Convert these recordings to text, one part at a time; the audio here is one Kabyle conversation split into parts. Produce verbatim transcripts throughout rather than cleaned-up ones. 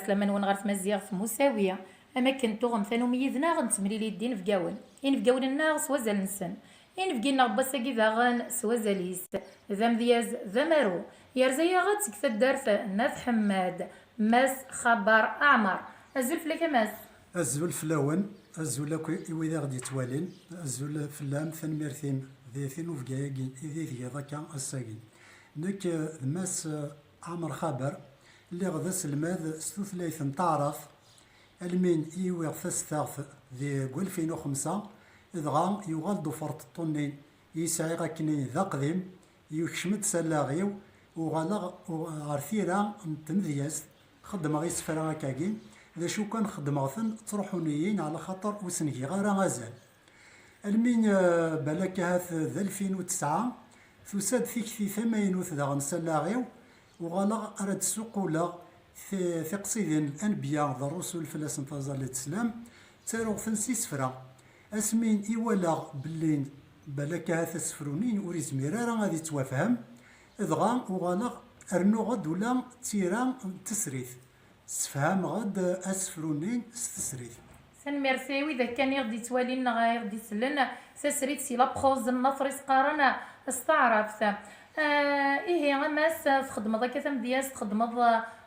Sslam-nwen ɣer tmaziɣt Musawi. Am akken tuɣem tanumi yid-neɣ, nettemlili-d d inebgawen. Inebgawen-nneɣ s wazal-nsen. Inebgi-nneɣ n wass-agi daɣen s wazal-is. D amedyaz, d amaru. Yerza-yaɣ-d seg taddart n At Ḥemmad, Mass Xabar Aɛmar. Azul fell-ak a Mass. Azul fell-awen, azul akk i wid i ɣ-d-yettwalin, azul fell-am, tanemmirt-im di tinubga-agi i di tgiḍ akka ass-agi. Nekk, eh, d Mass, eh, Ɛmer Xaber, lliɣ d aselmad s tutlayt n taɛrabt, almi i uwiɣ tastaɣt deg alfin u xemsa, dɣa yuɣal-d uferṭeṭṭu-nni i sɛiɣ akken d aqdim, yekcem-d s allaɣ-iw, uɣaleɣ u-, ɣer tira n tmedyazt, xeddmeɣ isefra akkagi, d acu kan xeddmeɣ-ten ttruḥun-iyi-n ɛla xaṭer ur sen-giɣ ara azal. Almi, eh, balak ahat d alfin u tesɛa, tusa-d tikti tamaynut daɣen s allaɣ-iw, uɣaleɣ ara d-ssuquleɣ ti-, tiqsidin n lanbeyya d rrusul fell-asen taẓallit d sslam, ttaruɣ-ten s isefra. Asmi i walaɣ belli balak ahat asefru-nni ur izmir ara ad ittwafhem, dɣa uɣaleɣ rnuɣ-d ula d tira n tesrit. Ssefhameɣ-d asefru-nni s tesrit. Tanemmirt i wid akkan i ɣ-d-yettwalin neɣ i ɣ-d-isellen. Tasrit si la prose n Nafer i s-qqaren s taɛrabt. Ah, ihi, a Mass, txeddmeḍ akka tamedyazt, txeddmeḍ,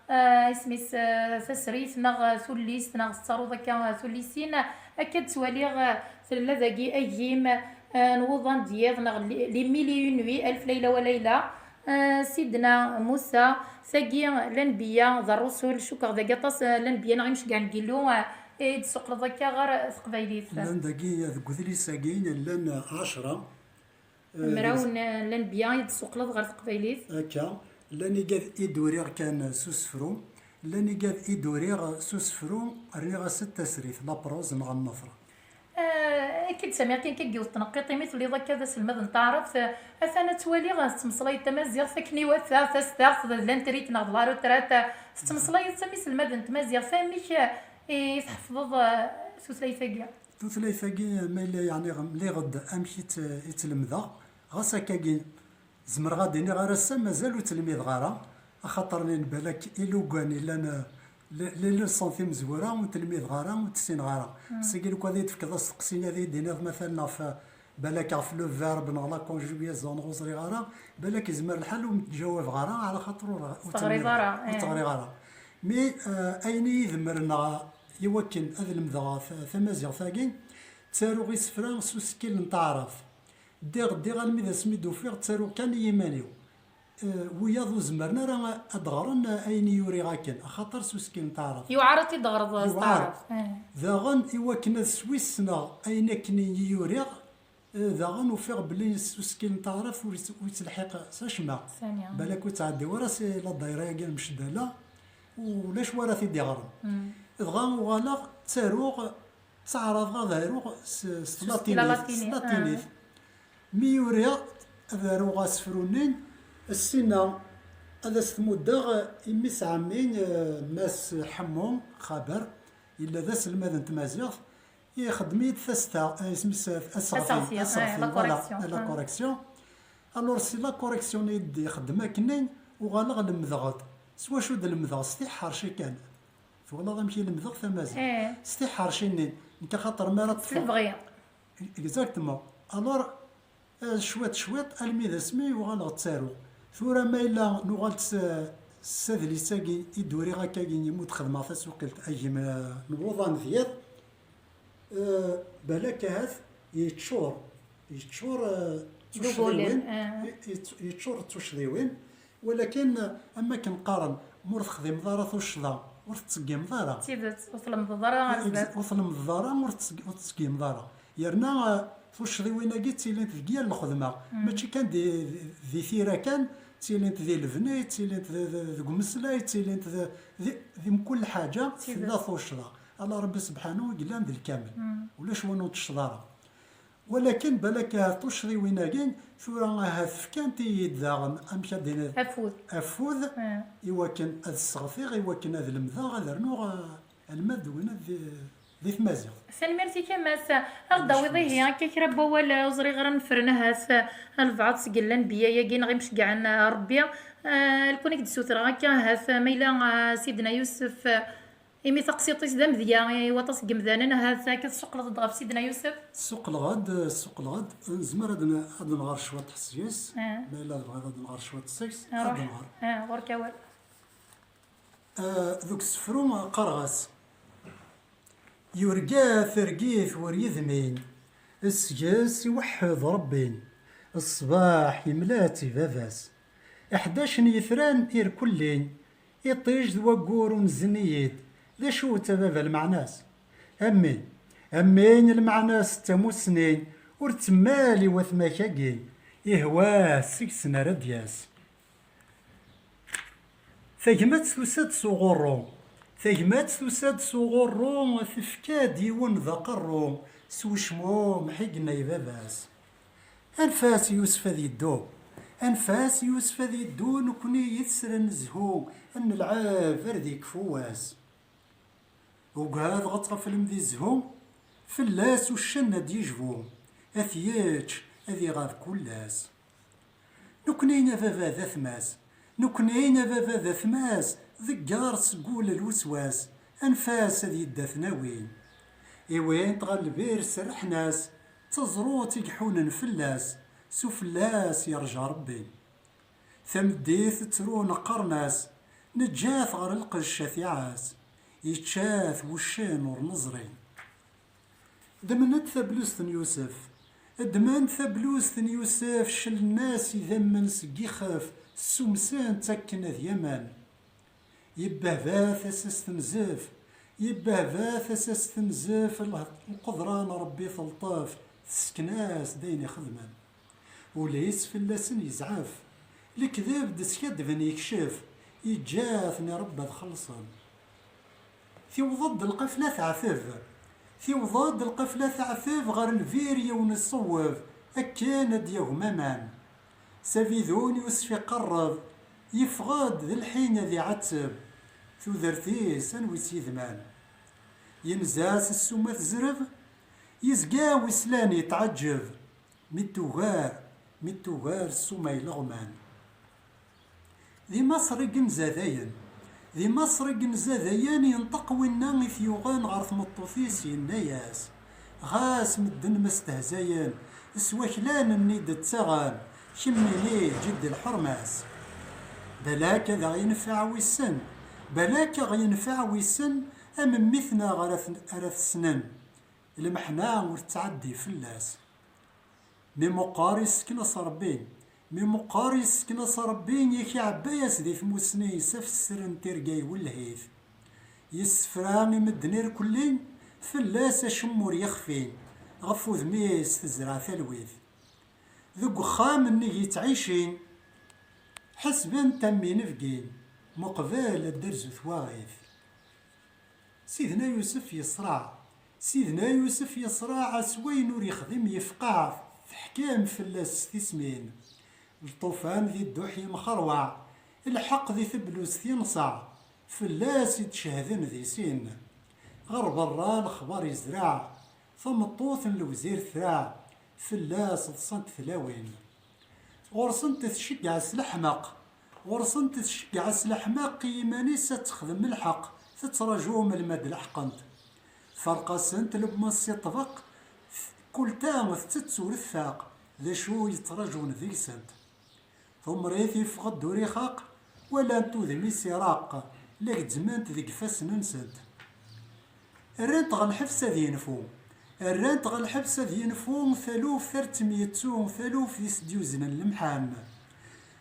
ah, isem-is, ah, tasrit neɣ tullist, neɣ tettaruḍ akka, ah, tullisin. Akka d-ttwaliɣ, ah, tella dagi agim, ah, n wuḍan d yiḍ neɣ les, les mille et une nuits, Alef Layla wa Layla. Ah, Sidna Musa, tagi, lanbeyya d rrusul, cukkeɣ dagi aṭas, ah, lanbeyya neɣ imceggɛen n Yillu, ah, i d-tessuqleḍ akka ɣer teqbaylit. Llan dagi, deg udlis-agi, llan ɛecra. Ah, mraw deg n lanbeyya i d-tessuqleḍ ɣer teqbaylit. Akka, llan igad i d-uriɣ kan s usefru, llan igad i d-uriɣ s usefru, rniɣ-as-d tasrit, la prose neɣ nnefer. Ah, akka d-samiɣ kan, kan yiwet tneqqiṭ, imi telliḍ akka d aselmad n taɛrabt, ah, atan ad twaliɣ, ah, tettmeslayeḍ tamaziɣt akken iwata, tastaɣt d lantrit neɣ d la retraite, ah, tettmeslayeḍ am iselmad n tmaziɣt, amek, ah, i tḥefḍeḍ, ah, tutlayt-agi? Tutlayt-agi, ma yella yeɛni mliɣ-d amek i tt-, i tt-lemdeɣ, ɣas akkagi, zemreɣ ad d-iniɣ ar ass-a mazal ur tt-lmideɣ ara, axaṭer nin balak ilugan yellan, eh, li-, les leçons timezwura ur tt-lmideɣ ara, ur tt-ssineɣ ara. Sagi lukan ad yi-d-tefkeḍ asteqsi ad yi-d-tiniḍ matalan ɣef, eh, balak ɣef le verbe neɣ la conjugaison neɣ ur ẓriɣ ara, balak yezmer lḥal ur m-d-ǧawabeɣ ara, ala xaṭer ur, ur tt-lmideɣ ara, ur tt-ɣriɣ ara. Mi, eh, ayen i yi-idemmren neɣ i wakken ad lemdeɣ ta-, tamaziɣt-agi, ttaruɣ isefra s usekkil n taɛrabt. Ddiɣ, ddiɣ almi d asmi d-ufiɣ ttaruɣ kan i yiman-iw. Eh, wiyaḍ ur zemren ara ad ɣren ayen i uriɣ akken, axaṭer s usekkil n taɛrabt. Yewɛer ad t-id-teɣreḍ s taɛrabt. Eh. Daɣen, i wakken ad swissneɣ ayen akken i uriɣ, eh, daɣen ufiɣ belli s usekkil n taɛrabt ur yet-, ur yettelḥiq s acemma. Balak ur ttɛeddiɣ ara si la dayra-agi n Mceddala, ulac wara t-id-iɣren. Dɣa uɣaleɣ ttaruɣ, ttaɛraḍeɣ ad aruɣ s, s tlatinit, s tlatinit. Mi uriɣ ad aruɣ asefru-nni, ssina ad as-t-muddeɣ i mmi-s ɛemmi, eh, Mass Ḥemmu Xaber, yella d aselmad n tmaziɣt, ixeddem-iyi-d tasta, eh, isem-is, eh, aseɣti, aseɣti, eh, aseɣti, la voilà, correction. La correction. Alors, si la correction i d-ixeddem akkenni, uɣaleɣ lemdeɣ-d. S wacu d-lemdeɣ? S tiḥḥerci kan. Twalaḍ amek i lemdeɣ tamaziɣt? S tiḥḥerci-nni. Nekk axaṭer mi ara ṭṭfeɣ. S lebɣi. Exactement. Alors, eh, cwiṭ, cwiṭ, almi d asmi uɣaleɣ ttaruɣ. Tura ma yella nuɣal-d s, s adlis-agi i d-uriɣ akkagi imi ur d-xedmeɣ tasuqilt, agim, eh, n wuḍan d yiḍ, eh, balak ahat yeččur, yeččur, eh, d tuccḍiwin, eh, yett-, yeččur d tuccḍiwin, walakin, eh, am akken qqaren, ma ur texdimeḍ ara tuccḍa, ur tettṣeggimeḍ ara. D tidet, ur tlemdeḍ ara ar zdat. Ur tlemdeḍ ara, ur tettṣeg-, ur tettṣeggimeḍ ara. Yerna, eh, tuccḍiwin-agi ttilint deg yal lxedma. Mačči kan di, di tira kan, ttilint di lebni, ttilint di, di, deg umeslay, ttilint di, di, di mkul ḥaǧa tella tuccḍa. Ala Rebbi sebḥanu i yellan d lkamel. Ulac win ur nettecceḍ ara. Walakin balak ahat tuccḍiwin-agi tura ahat fkant-iyi-d daɣen, amek ad d-tiniḍ? Afud. Afud, i wakken ad sseɣtiɣ, i wakken ad lemdeɣ, ad rnuɣ, eh, almad d win ad di, di tmaziɣt. Tanemmirt-ik a Mass. Ad aɣ-d-tawiḍ ihi akka kra n wawal, eh, ur ẓriɣ ara nefren ahat, eh, albeɛḍ seg lanbeyya-agi neɣ imceggɛen, eh, Rebbi. Eh, lukan i k-d-ssutreɣ akka ahat, eh, ma yella, eh, Sidna Yusef, eh, Imi taqsiṭ-is d amedya i waṭas n yemdanen, ahat akka tessuqleḍ-d ɣef Sidna Yusef? Ssuqleɣ-d, ssuqleɣ-d. Nezmer ad n-, ad nɣer cwiṭ seg-s, ah, ma yella tebɣiḍ ad nɣer cwiṭ seg-s, ah, ad ruḥ nɣer. Ah, ɣur-k awal. Ah, deg usefru qqareɣ-as: Yurga targit wer yedmin, seg-s iweḥḥed Ṛebbi, ṣṣbeḥ yemla-tt i baba-s. Iḥdac n yitran irkelli, iṭij d waggur unzen-iyi-d, d acu-tt a baba lmeɛna-s? Ammi, ammi lmeɛna-s d tamussni, ur temmal i watma-k-agi, ihwa seg-sen ara d-yas. Tagmat tusa-d s uɣurru. Tagmat tusa-d s uɣurru, tefka-d yiwen d aqerru, s wecmumeḥ i yenna i baba-s: Anef-as i Yusef ad yeddu. Anef-as i Yusef ad yeddu, nekni yid-s ra nezhu, ad nelɛeb ar d yekfu wass. Ugadeɣ ad tɣeflem di zzhu, fell-as uccen ad d-yejbu, ad t-yečč, ad iɣab kul ass. Nekni a baba d atma-s, nekni a baba d atma-s, ḍegger seg wul lweswas, anef-as ad yedda ad t-nawi. Iwin-t ɣer lbir s rreḥna-s, d taẓrut i iḥunen fell-as, s ufella-s yerǧa Ṛebbi. Tameddit ttrun qqaren-as, neǧǧa-t ɣer lqecc ad t-iɛass, yečča-t wuccen ur neẓri. Ddmen-d tablust n Yusef. Ddmen-d tablust n Yusef, cellen-as idammen seg ixef, ssumsen-tt akken ad yamen. Yebbehba tasa-s tenzef, yebbehba tasa-s tenzef, lqedra n Ṛebbi telṭef, tesken-as-d ayen ixedmen. Ul-is fell-asen yezɛef, lekdeb d-skaddben yekcef, yeǧǧa-ten i Ṛebbi ad xellṣen. Tiweḍ-d lqafla teɛteb, tiweḍ-d lqafla teɛteb ɣer lbir yiwen iṣewweb akken ad d-yagem aman. S abidun Yusef iqerreb, yeffeɣ-d d lḥin ad iɛetteb, tudert-is anwi tt-yedman. Yenza-s ssuma tezreb, yezga wi slan yetɛeǧǧeb, mi d-tugar, mi d-tugar ssuma ileɣman. Di Maṣer i yenza dayen, di Maṣer i yenza dayen, yenṭeq winna i t-yuɣen ɣer tmeṭṭut-is, yenna-yas: Ɣas medden ma stehzayen s waklan-nni d-ttaɣen, kemmini eǧǧ-d lḥurma-s. Balak ad aɣ-yenfeɛ wissen, balak ad aɣ-yenfeɛ wissen, am mmi-tneɣ ara t-, ara t-ssnen. Lmeḥna ur tettɛeddi fell-as. Mi meqqer yessken-as Ṛebbi, mi meqqer yessken-as Ṛebbi, yak iɛebba-yas di tmussni s afesser n tirga iwelleh-it. Yessefra i medden irkelli, fell-as acemma ur yexfi, ɣef wudem-is tezreɛ talwit. Deg uxxam nnig yettɛicin, ḥesben-t am inebgin, meqbel ad d-terzu twaɣit. Sidna Yusef yeṣreɛ. Sidna Yusef yeṣreɛ s wayen ur yexdim yefqeɛ, teḥkem fell-as s tismin. Lṭufan di dduḥ yemxerwaɛ, lḥeqq di teblust yenṣeɛ, fell-as i d-cehden di sin. Ɣer berra lexbar yezreɛ, tameṭṭut n lewzir traɛ, fell-as ḍsant tlawin. Ɣur-sent tceggeɛ s leḥmeq, ɣur-sent tceggeɛ s leḥmeq i yiman-is ad texdem lḥeqq, tettraǧu melma d-leḥqent. Ferq-asent lebma si ṭṭbeq, kul ta tettettu ur tfaq, d acu yettraǧun deg-sent. Tumrit yeffeɣ-d ur ixaq, walant udem-is iraq, la gezzment deg ifassen-nsent. Rran-t ɣer lḥebs ad yenfu. Rran-t ɣer lḥebs ad yenfu, taluft ar ttemyettu, taluft i s-d-yuznen lemḥan.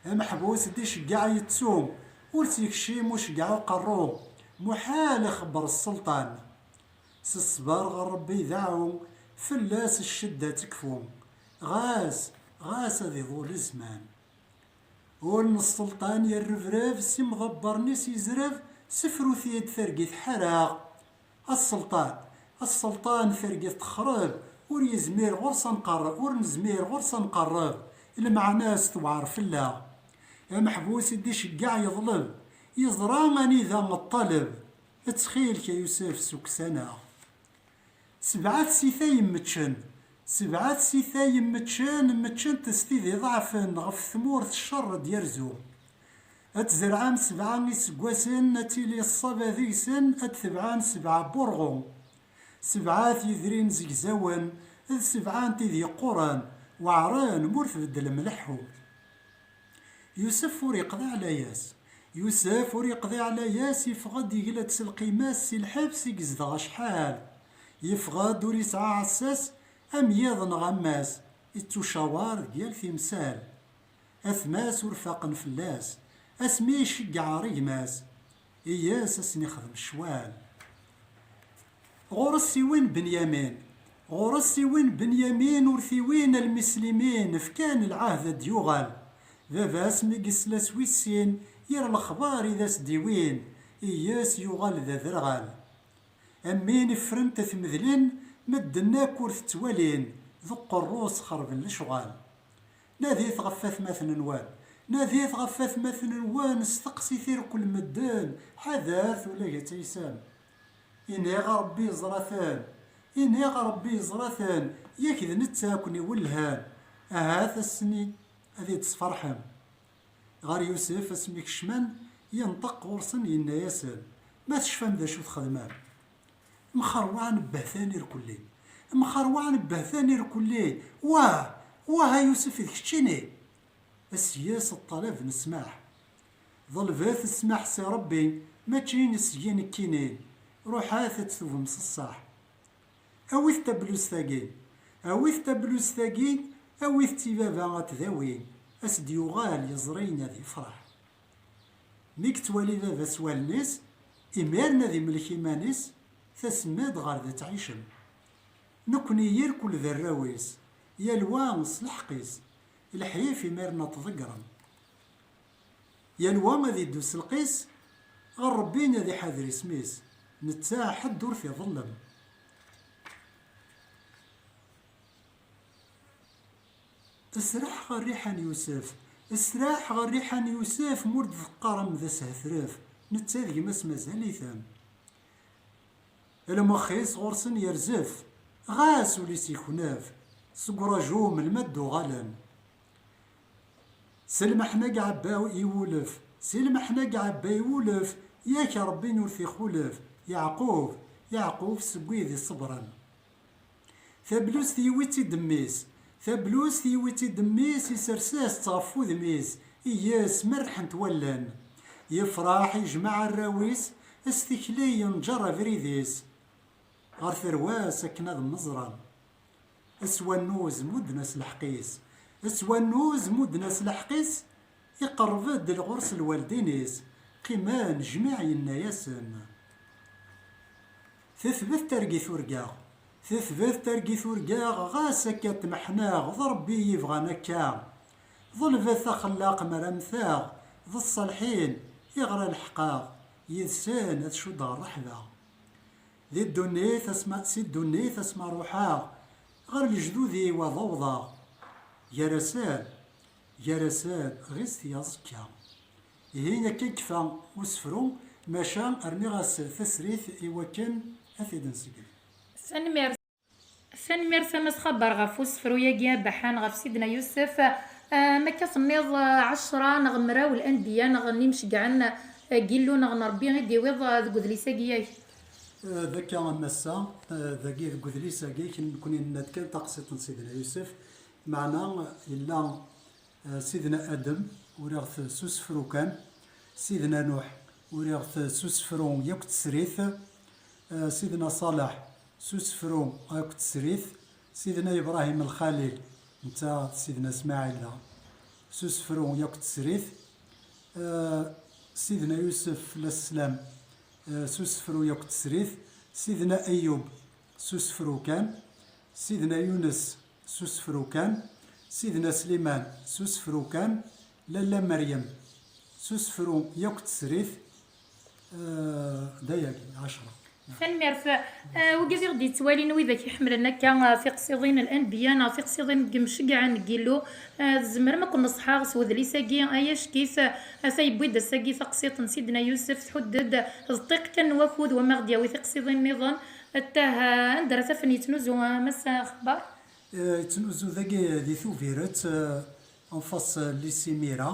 Ameḥbus d-iceggeɛ yettu, ur s-yekcim uceggeɛ uqerru, muḥal ixebber sselṭan. S ṣṣber ɣer Ṛebbi ideɛɛu, fell-as ccedda tekfu. Ɣas, ɣas ad iḍul zzman. Ul n sselṭan yerrebreb, s imḍebbren-is yezreb, sefru-t-id targit ḥareɣ. A sselṭan, a sselṭan, targit texreb, ur yezmir ɣur-s ad nqerreb, ur nezmir ɣur-s ad nqerreb, lmeɛna-s tewɛer fell-aɣ. Ameḥbus i d-iceggeɛ yeḍleb, yeẓra anida ṭṭaleb, ttxil-k a Yusef sukk-as-aneɣ. Sebɛa tsita yemmeččen, sebɛa tsita yemmeččen, mmeččent s tid iḍeɛfen ɣef tmurt ccer d-yerzu. Ad tzerɛem sebɛa iseggasen, ad tili ṣṣaba deg-sen, ad tebɛen sebɛa n wurɣu. Sebɛa n yedrimen zegzawen, d sebɛa n tid yeqquren, weɛren mi ur tbeddlem leḥḥum. Yusef ur yeqḍiɛ layas. Yusef ur yeqḍiɛ layas, yeffeɣ-d, yegla-d s lqima-s si lḥebs i yezdeɣ acḥal. Yeffeɣ-d ur yesɛi aɛessas, am yiḍ neɣ am wass, ittucawar deg yal timsal. Atma-s ur faqen fell-as, asmi iceggeɛ ɣer gma-s, iyes ad sen-ixdem ccwal. Ɣur-s siwin Benyamin, ɣur-s siwin Benyamin ur tiwin almislimin, fkan lɛahd ad d-yuɣal. Baba-s mi yesla s wis sin, yir lexbar i d as-d-iwin, iyes yuɣal d aderɣal. Am win iffren tatmedlin, medden akk ur t-ttwalin, d uqerru-s xerben lecɣal. Nadit ɣef watmaten-nwen, nadit ɣef watmaten-nwen, steqsit irkel medden, ḥadret ulac ad teysem. Iniɣ Ṛebbi yeẓra-ten, iniɣ Ṛebbi yeẓra-ten, yak d netta i ken-iwellhen, ahat ass-nni ad d-tesferḥem. Ɣer Yusef asmi kecmen, yenṭeq ɣur-sen yenna-yasen, ma tecfam d acu txedmem? Mxerwaɛen behtan irkelli, mxerwaɛen behtan irkelli, wah, wah a Yusef d keččini! As-yes ṭṭalab n ssmaḥ. Ḍelbet ssmaḥ si Ṛebbi, mačči seg-i nekkini, ruḥet ad tubem s ṣṣeḥ. Awit tablust-agi, awit tablust-agi, awit-tt i baba ad t-dawi, ad s-d-yuɣal yeẓri ad yefreḥ. Mi yettwali baba s wallen-is, imiren ad imlek iman-is, tasem-d ɣer da tɛicem. Nekni irkul d arraw-is, yal wa s lḥeqq-is, lḥif imiren ad t-ḍeggren. Yal wa ad iddu s lqis, ɣer Ṛebbi ad iḥader isem-is, netta ḥedd ur t-iḍellem. Sraḥ ɣer rriḥa n Yusef, sraḥ ɣer rriḥa n Yusef, ma ur d-teqqarem d ashetref, netta d gma-s mazal-iten. Lmex-is ɣur-sen yerzef, ɣas ul-is yeknef, seg uraju melmi ad d-uɣalen. S lmeḥna i iɛebba i wulef, s lmeḥna i iɛebba i wulef, yak Ṛebbi ur t-ixulef, Yeɛqub, Yeɛqub seg wid iṣebren. Tablust yiwi-tt-id mmi-s, tablust yiwi-tt-id mmi-s, isers-as-tt ɣef wudem-is, iyes merrḥent wallen. Yefreḥ, ijmeɛ arraw-is, s tikli yenǧer abrid-is. Ɣer tarwa-s akken ad mmeẓren. S wannuz mudden-as lḥeqq-is, s wannuz mudden-as lḥeqq-is, iqerreb-d lɣur-s lwaldin-is, qqimen jmiɛ yenna-yasen. Tetbet targit urgaɣ, tetbet targit urgaɣ, ɣas akka tmeḥnaɣ, d Ṛebbi i yebɣan akka. Ḍelbet axellaq mi ara mmteɣ, d ṣṣalḥin i ɣer ad leḥqeɣ, yid-sen ad cuddeɣ ṛṛeḥba. Di ddunit asma, si ddunit asma ruḥeɣ, ɣer lejdud-iw ad awḍeɣ. Gar-asen, gar-asen ɣis tyaẓekka. Ihi akka i yekfa usefru, maca rniɣ-as tasrit i wakken ad t-id-nsegl. Tanemmirt. Tanemmirt a Mass Xabar ɣef usefru-agi abaḥan ɣef Sidna Yusef. Ah, ma akka tenniḍ, ah, ɛecra neɣ mraw n lanbiya neɣ n imceggɛen, ah, n Yillu neɣ n Ṛebbi i d-tiwiḍ, ah, deg udlis-agi, yak? Ah, d akka a Massa, ah, dagi deg udlis-agi, nekkni nenna-d kan taqsiṭ n Sidna Yusef, meɛna yella Eh, Sidna Adem, uriɣ-t s usefru kan. Sidna Nuḥ, uriɣ-t s usefru yakk d tesrit. Eh, Sidna Ṣaleḥ, s usefru yakk d tesrit. Sidna Ibrahim Lxalil, netta d Sidna Smaɛil daɣ, s usefru yakk d tesrit. Eh, Sidna Yusef, alayhi ssalam, eh, s usefru yakk d tesrit. Sidna Ayub, s usefru kan. Sidna Yunes, s usefru kan. Sidna Sliman, s usefru kan. Lalla Meryem, s usefru yakk d tesrit. Eh, d ayagi, ɛecra. Tanemmirt. Eh, wigi i ɣ-d-yettwalin, widak iḥemmlen akka, eh, tiqsiḍin n lanbiya neɣ tiqsiḍin n yimceggɛen n Yillu, eh, tzemrem ad ken-neṣḥeɣ s wedlis-agi, ay ack-it, eh, ata yewwi-d ass-agi taqsiṭ n Sidna Yusef, tḥudd-d d ṭṭiq kan n wakud, wama ɣ-d-yawi tiqsiḍin nniḍen. Attah, anda ara t-afen yettnuzu, a Mass Xebbar? Eh, yettnuzu dagi di Tubiret, eh, en face, eh, lycée Mira.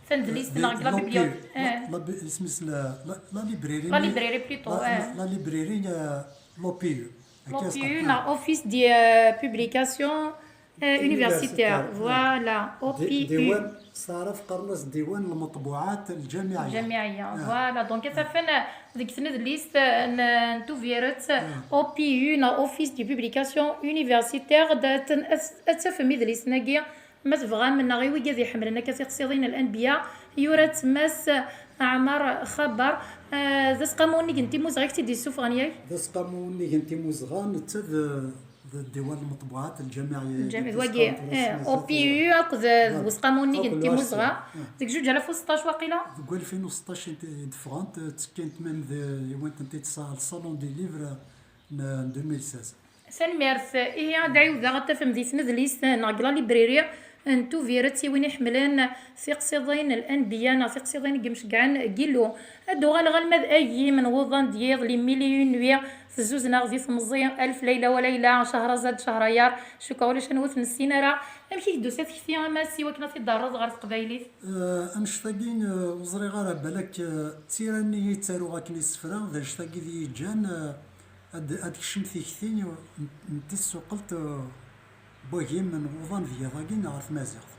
Tanedlist neɣ deg la bibliothèque. La, la, isem-is la, la, la librairie. La librairie plutôt. La, la librairie, euh, l'O P U. L'O P U neɣ Office de euh, publication euh, universitaire. Voilà, O P U. Diwan, s taɛrabt qqaren-as diwan lmeṭbuɛat lǧamiɛya. Lǧamiɛya, voilà. Donc, ad t-afen deg tnedlist n tubiret O P U neɣ Office de publication universitaire, ad tafem idlisen-agi. Ma tebɣam, neɣ i wigad iḥemmlen akka tiqsiḍin n lanbiya, yura-tt Mass Ɛmar Xaber. D aseqqamu unnig n timmuzɣa i k-tt-id-yessufɣen, yak? D aseqqamu unnig n timmuzɣa, netta d d diwan lmeṭbuɛat lǧamiɛya. Wagi, O P U akked d useqqamu unnig n timmuzɣa, deg zuǧ alaf u seṭṭac waqila? Deg walfin u seṭṭac i d-ffɣent, ttekkint même d yiwant n tiṭ s Salon du Livre n deux mille seize. Tanemmirt. Ihi, ad d-ɛiwdeɣ, ad tafem di tnedlist neɣ deg la librairie n Tubiret i win iḥemmlen tiqsiḍin n lanbiya neɣ tiqsiḍin n yimceggɛen n Yillu. Ad d-uɣaleɣ alma d agim n wuḍan d yiḍ, les mille et une nuits, tezzuzneɣ di temẓi, alef layla wa layla, Cahrazad Cahrayaṛ, cukkeɣ ulac anwa ur t-nessin ara. Amek i k-d-tusa tekti, a Mass, i wakken ad t-id-terreḍ ɣer teqbaylit? Eh, annect-agi, eh, ur ẓriɣ ara, balak, eh, d tira-nni i ttaruɣ akken isefra, d annect-agi i yi-ǧǧan, eh, ad, ad tekcem tikti n, n tissuqelt, eh, n wagim n wuḍan d yiḍ-agi ɣer tmaziɣt.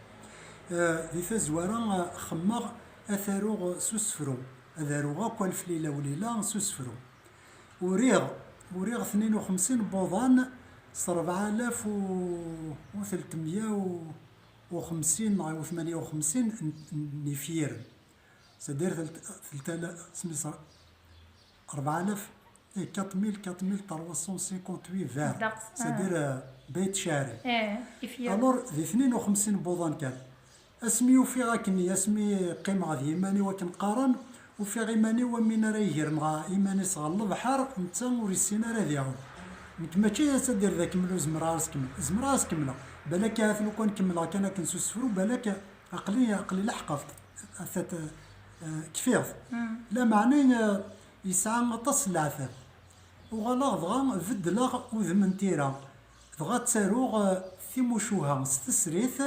Eh, di tazwara, eh, xemmeɣ ad t-aruɣ s usefru, ad aruɣ akk alef lila u lila s usefru. Uriɣ, uriɣ tnin u xemsin n wuḍan s rebɛa alaf u, u telt mya u xemsin neɣ u tmanya u xemsin n, n, n yifyiren. C'est-à-dire telt, telt ala-, smis rebɛa alaf, eh, quatre mille, quatre mille trois cent cinquante-huit vers. Ddeqs, ah. C'est-à-dire, euh, bayt cɛri. Eh, ifyiren. Alors, di tnin u xemsin n wuḍan kan, asmi ufiɣ akkenni, asmi qqimeɣ d yiman-iw akken qqaren, ufiɣ iman-iw am win ara yegren ɣer iman-is ɣer lebḥer, netta ur yessin ara ad iɛum. Nekk mačči d as-ad d-ird akemmel ur zemreɣ ara ad s-kemmleɣ. Zemreɣ ad s-kemmleɣ. Balak ahat lukan kemmleɣ kan akken s usefru, balak aql-i, aql-i leḥqeɣ-t, atat, eh, kfiɣ-t. Lameɛna, eh, yesɛa aṭas n leɛtab. Uɣaleɣ dɣa beddleɣ udem n tira. Dɣa ttaruɣ, eh, timucuha s tesrit,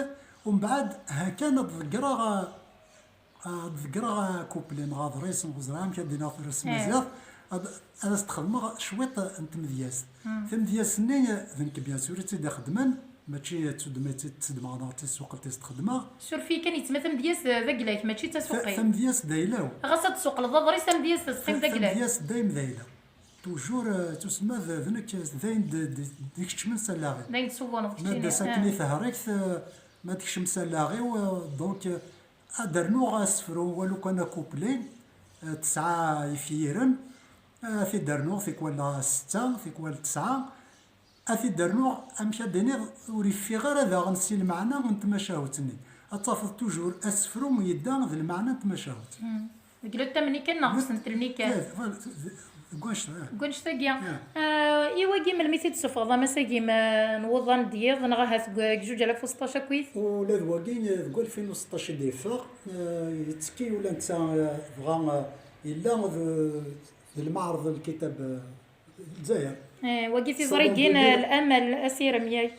umbeɛd ha kan ad ḍeggreɣ, eh, ad ḍeggreɣ, eh, akupli neɣ aḍris, ur ẓriɣ amek ad d-iniɣ tura s tmaziɣt, ad, ad as-d-xedmeɣ cwiṭ n tmedyazt. Tamedyazt-nni, eh, d nekk, bien sûr, i tt-id-ixeddmen, mačči d tuddma i tt-id-xedmeɣ neɣ d tasuqelt i s-d-xedmeɣ. Suref-iyi kan, yettma, tamedyazt d agla-k, mačči d tasuqi. Ta-, tamedyazt d ayla-w. Ɣas ad tsuqleḍ aḍris, tamedyazt teqqim d agla-k. Tamedyazt dayem d ayla. Toujours, euh, tusemma d, d nekk, d ayen d, d, d-ikeččmen s allaɣ-iw. D ayen tessuguneḍ keččini. Ma d-as akken i tehregt, euh, ma tekcem s allaɣ-iw, euh, donc, euh, ad d-rnuɣ asefru, walu kan akupli, euh, tesɛa ifyiren, euh, ad t-id-rnuɣ tikwal setta, tikwal tesɛa, ad t-id-rnuɣ, amek ad d-iniɣ, ur yeffiɣ ara daɣen si lmeɛna n tmacahut-nni. Ad tafeḍ toujours asefru yedda d lmeɛna n tmacahut. Deg le thème-nni kan neɣ deg usentel-nni kan? Deg wannect-agi. Eh, i wagi melmi i t-id-tessufɣeḍ, a Mass, agim n wuḍan d yiḍ, neɣ ahat deg, deg zuǧ alaf u seṭṭac akkit? Ula d wagi, eh, deg walfin u seṭṭac i d-yeffeɣ, eh, yettekki ula netta, eh, dɣa, eh, yella d, d lmeɛreḍ n lkitab, eh, Lezzayer. Eh, wagi tiẓrigin, eh, Lamal, Asirem, yak.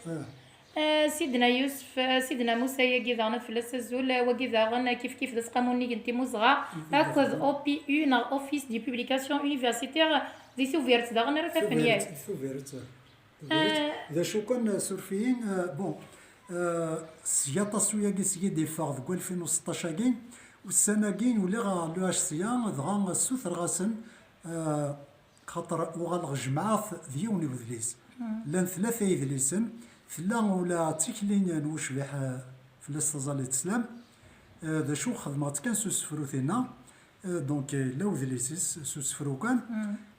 Eh, Sidna Yusef, eh, Sidna Musa, yagi daɣen ad fell-as azul, eh, wagi daɣen, eh, kif kif d aseqqamu unnig n timmuzɣa, akked O P U neɣ Office de Publication Universitaire, di Tubiret daɣen ara t-afen, yak. Tubiret, Tubiret, eh. D acu kan, eh, suref-iyi, eh, bon, eh, seg aṭas uyagi seg i d-yeffeɣ deg walfin u seṭṭac-agi, ussan-agi uliɣ ɣer l'U H C A, dɣa ssutreɣ-asen, eh, Xaṭer uɣaleɣ jemɛeɣ-t d yiwen n udlis. Llan tlata yedlisen, tella ula d tikli n ucbiḥ, eh, fell-as taẓallit teslam. Eh, d acu xedmeɣ-tt kan s usefru tinna. Eh, donc, eh, yella udlis-is s usefru kan.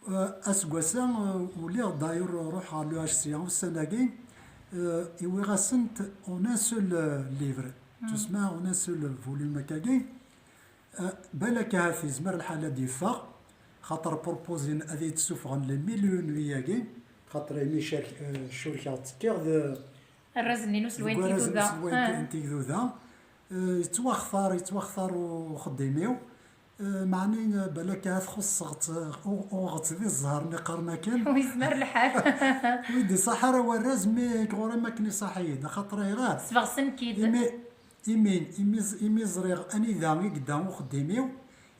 Eh, aseggas-a, eh, uliɣ d'ailleurs ruḥeɣ ɣer l'U H C A ussan-agi, eh, iwiɣ-asent en un seul, eh, livre. Tusma en un seul volume akkagi. Eh, balak ahat yezmer lḥal ad d-yeffeɣ, xaṭer propozin ad iyi-d-ssufɣen les mille et une nuits-agi, xaṭer imi cerk-, eh, curkeɣ ttekkiɣ d arraz-nni n uselway n tigduda. Uselway n tigduda. Eh, yettwaxtar, yettwaxtar uxeddim-iw. Eh, meɛni, eh, balak ahat xuṣṣeɣ-tt, eh, u-, uɣeɣ-tt di zzher-nni qqaren akken. Ur yezmir lḥal. Ur yi-d-iṣaḥ ara warraz, mi ɣur-i am akken iṣaḥ-iyi-d, axaṭer ayɣer? Sbeɣsen-k-id. Imi Imi, imi ẓ-, imi ẓriɣ anida i yedda uxeddim-iw,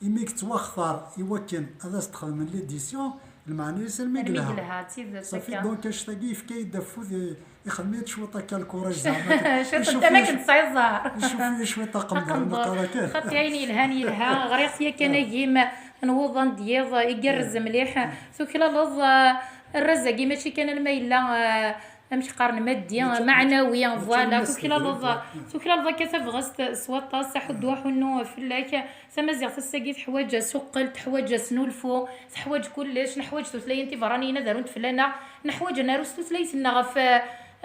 imi yettwaxtar i wakken ad as-d-xedmen l'édition, lmeɛna-is almi yelha. Almi yelha, d tidet. Safi, akka. Donc, annect-agi yefka-yi-d afud, i-, ixdem-iyi-d cwiṭ akka lkuraj, zeɛma. Cwiṭ n tama akken tesɛiḍ ẓẓher. Icuf-iyi cwiṭ aqendur, aqendur, neqqar akka. Xaṭi ayen yelhan yelha, ɣriɣ-t yakan, ah, agim n wuḍan d yiḍ, igerrez mliḥ. Tuklaleḍ, ah, arraz-agi mačči kan alma yella, ah, amek qqaren, maddi, mačči, meɛnawi, mačči voilà, tuklaleḍ, tuklaleḍ akka tabɣest s waṭas, aḥuddu aḥunnu fell-ak. Tamaziɣt ass-agi teḥwaǧ asuqqel, teḥwaǧ asnulfu, teḥwaǧ kullec, neḥwaǧ tutlayin tiberraniyin ad arunt fell-aneɣ, neḥwaǧ ad naru s tutlayt-nneɣ ɣef,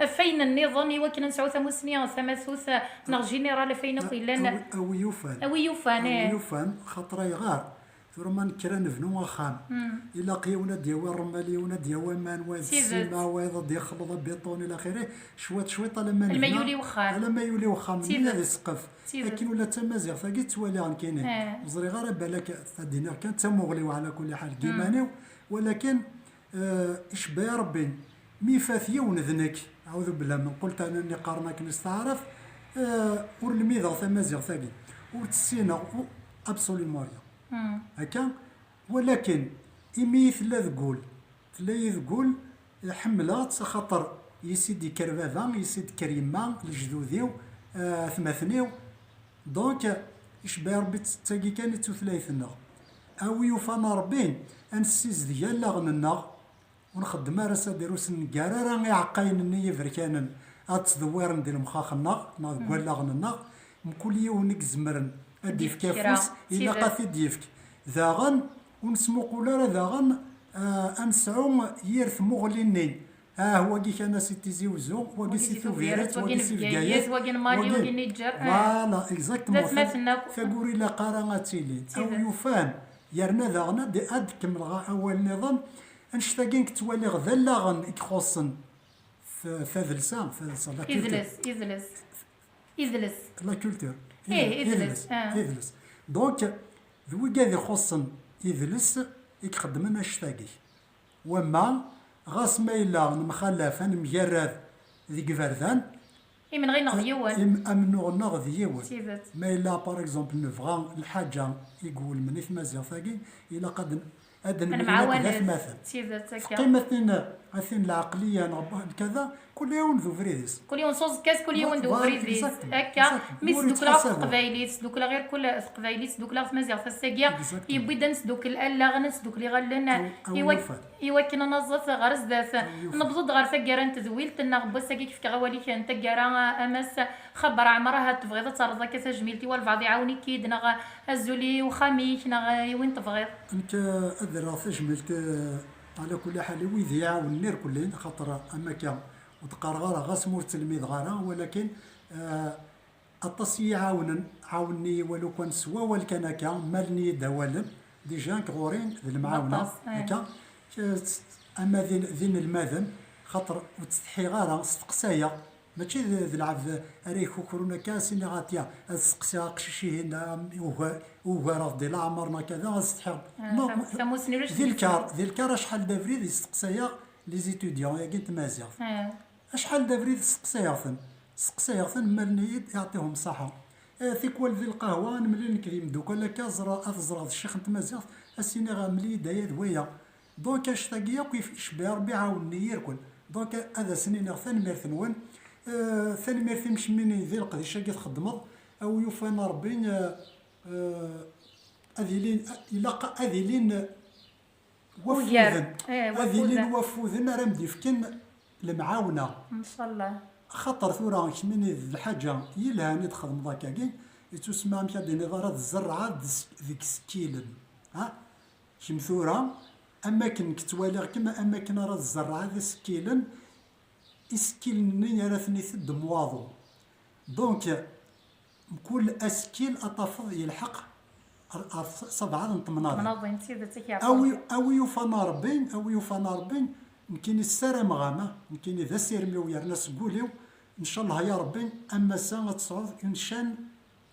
ɣef wayen nniḍen i wakken ad nesɛu tamussni tamatut neɣ générale ɣef wayen akk yellan. A wi, a wi yufan. A wi yufan, a wi yufan, xaṭer ayɣer? Tura ma nekker ad nebnu axxam, ilaq yiwen ad d-yawi ṛṛmal, yiwen ad d-yawi aman, wayeḍ ssima, wayeḍ ad d-yexleḍ abiṭun, ila xiri, cwiṭ cwiṭ alamma nebna, alamma yuli wexxam. Alamma yuli wexxam-nni ad isqef. Akken ula d tamaziɣt-agi ttwaliɣ nekkini. Ur ẓriɣ ara, balak ad d-iniɣ kan d tamuɣli-w ɛla kulli ḥal deg iman-iw, walakin, eh, icebba-yi Ṛebbi, mi ifat yiwen d nekk, aɛudu billah, min qult ana nni qqaren akken s taɛrabt, eh, ur lmideɣ tamaziɣt-agi, ur tt-ssineɣ, u-, absolument rien. Akka, walakin imi i tella deg wul, tella-yi deg wul, ḥemmleɣ-tt axaṭer yis-i d-yekker baba, yis-i d-tekker yemma, lejdud-iw, eh, atmaten-iw. Donc, icebba-yi Ṛebbi d tagi kan i d tutlayt-nneɣ. A wi yufan a Ṛebbi, ad nessizdig allaɣen-nneɣ, ur nxeddem ara, c'est-à-dire ur s-neggar ara iɛeqqayen-nni iberkanen ad ttdewwiren di lemxax-nneɣ neɣ deg wallaɣen-nneɣ. Mkul yiwen i izemren ad d-yefk afus, ilaq ad t-id-yefk. Daɣen, ur nesmuqul ara daɣen, ah, ad nesɛu yir tmuɣli-nni. Ah, wagi kan si Tizi Uzzu, wagi si Tubiret, wagi si Bgayet, wagi n Mali, wagi n Niǧer. Voilà, exactement. Taguri ilaq ara ad tili. A wi yufan, yerna daɣen ad d-, ad d-kemmleɣ awal nniḍen. Annect-agi nekk ttwaliɣ d allaɣen i ixuṣṣen f-, f-, tadelsa, tadelsa, la culture. Idles, idles. Idles. La culture. Ih, idles. Idles. Donc, d wigad ixuṣṣen idles i ixeddmen annect-agi. Wamma, ɣas ma yella nemxalaf, ad nemgarrad deg iberdan, imenɣi-nneɣ d yiwen. Im-, amennuɣ-nneɣ d yiwen. Tidet. Ma yella, par exemple, nebɣa lḥaǧa i iwulmen i tmaziɣt-agi, ilaq ad n-, ad nemlil akk d atmaten. Tidet, akka. Teqqim a tin, a tin lɛeqliya neɣ b-, kada, kul yiwen d ubrid-is. Kul yiwen s uẓekka-s, kul yiwen d ubrid-is. Voilà, exactement, exactement. Akka, mi sdukleɣ teqbaylit, sdukleɣ irkul teqbaylit, sdukleɣ tmaziɣt ass-agi, yewwi-d ad nesdukkel allaɣen, ad nesdukkel iɣallen, i wak-, i wakken ad naẓet ɣer zdat. Nebḍu-d ɣer taggara n tedwilt-nneɣ n wass-agi, k-fkeɣ awal-ik n taggara, a Mass Xaber Ɛmer, ahat tebɣiḍ ad terreḍ akka tajmilt i walbeɛḍ iɛawen-ik-id, neɣ azul i uxxam-ik, neɣ i win tebɣiḍ. Nekk, eh, ad rreɣ tajmilt, eh, ɛla kulli ḥal i wid i iɛawnen irkelli, xaṭer am akka ur d-qqareɣ ara, ɣas ma ur ttelmideɣ ara, walakin, eh, aṭas i yi-iɛawnen, ɛawnen-iyi walukan s wawal kan akka, mmalen-iyi-d awalen, déjà nekk ɣur-i d lemɛawna, akka, eh, ama d in-, d inelmaden, xaṭer ur ttsetḥiɣ ara, steqsayeɣ, mačči d, d lɛebd ara ikukrun akka, s-iniɣ, atiya, ad steqsiɣ aqcic-ihin, am, ugar-, ugareɣ-t di leɛmer neɣ kada, ad setḥiɣ. Ah, non, tam-, tamussni ulac di lkar, di lkar acḥal d abrid i steqsayeɣ les étudiants-agi n tmaziɣt. Ah. Acḥal d abrid steqsayeɣ-ten, steqsayeɣ-ten, mmalen-iyi-d, iɛṭihum ṣṣaḥa. Eh, tikwal di lqahwa, nemlil nekk d yimeddukkal akka, ẓra-, ad ẓreɣ d ccix n tmaziɣt, ad s-iniɣ, mel-iyi-d aya d waya. Donc, annect-agi akk yef-, icebba Ṛebbi, ɛawnen-iyi irkel. Donc, ad asen-iniɣ tanemmirt-nwen. Eh, tanemmirt i mkemmini di leqdic-agi txeddmeḍ. A wi yufan a Ṛebbi, eh, eh, ad ilin, ilaq ad ilin wafuden. Ugar. Eh, ad ilin wafuden. Wafuden ara m-d-yefken lemɛawna. Ncallah. Axaṭer tura kemmini d lḥaǧa yelhan i d-txedmeḍ akkagi, ittusemma amek ad d-tiniḍ ara tzerrɛeḍ des-, deg isekkilen. Ha? Kemm tura, am akken nekk ttwaliɣ-kem, am akken ara tzerrɛeḍ isekkilen, isekkilen-nni ara ten-iteddem waḍu. Donc, mkul asekkil ad tafeḍ yelḥeq ar, ar s-, sebɛa n temnaḍin. Temnaḍin, d tidet, ak yeɛṭi. A wi, a wi yufan a Ṛebbi, a wi yufan a Ṛebbi, nekkini ssarameɣ-am, nekkini d asirem-iw yerna seg wul-iw, ncallah ya Ṛebbi, am ass-a ad tesɛuḍ une chaîne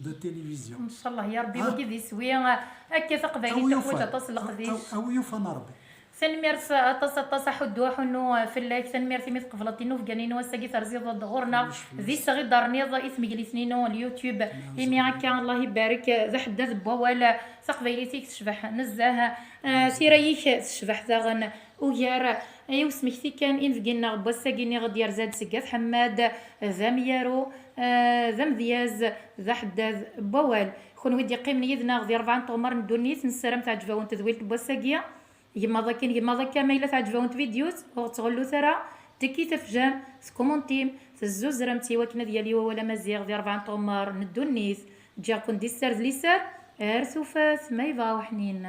de télévision. Ncallah ya Ṛebbi, ah, wagi d iswi, akka taqbaylit teḥwaǧ aṭas n leqdic. A, a, a wi yufan a Ṛebbi. Tanemmirt aṭas, aṭas a Ḥuddu, a Ḥunnu, fell-ak. Tanemmirt imi tqebleḍ tinubgan-inu ass-agi, terziḍ-d ɣur-neɣ. D iseɣ i d-terniḍ i tmeglitn-inu n YouTube. Imi akka, Allah ibarek, d aḥeddad n wawal. Taqbaylit-ik tecbeḥ nezzeh. Ah, tira-ik tecbeḥ daɣen ugar. I usmekti kan, inebgi-nneɣ n wass-agi, nniɣ-d, yerza-d seg At Ḥemmad, d amyaru, ah, d amedyaz, d aḥeddad n wawal. Kunwi d-yeqqimen yid-neɣ di rebɛa n tɣemmar n ddunit, nessaram teɛǧeb-awen tedwilt n wass-agi. Gemmaḍ akin, gemmaḍ akka, ma yella teɛǧeb-awen tvidyut, ur ɣ-ttɣellut ara, tekki tafjam, tkumuntim, tezzuzrem-tt i wakken ad yali wawal amaziɣ di rebɛa n tɣemmar n ddunit. Ǧǧiɣ-ken di sser d liser, ar tufat ma yebɣa uḥnin.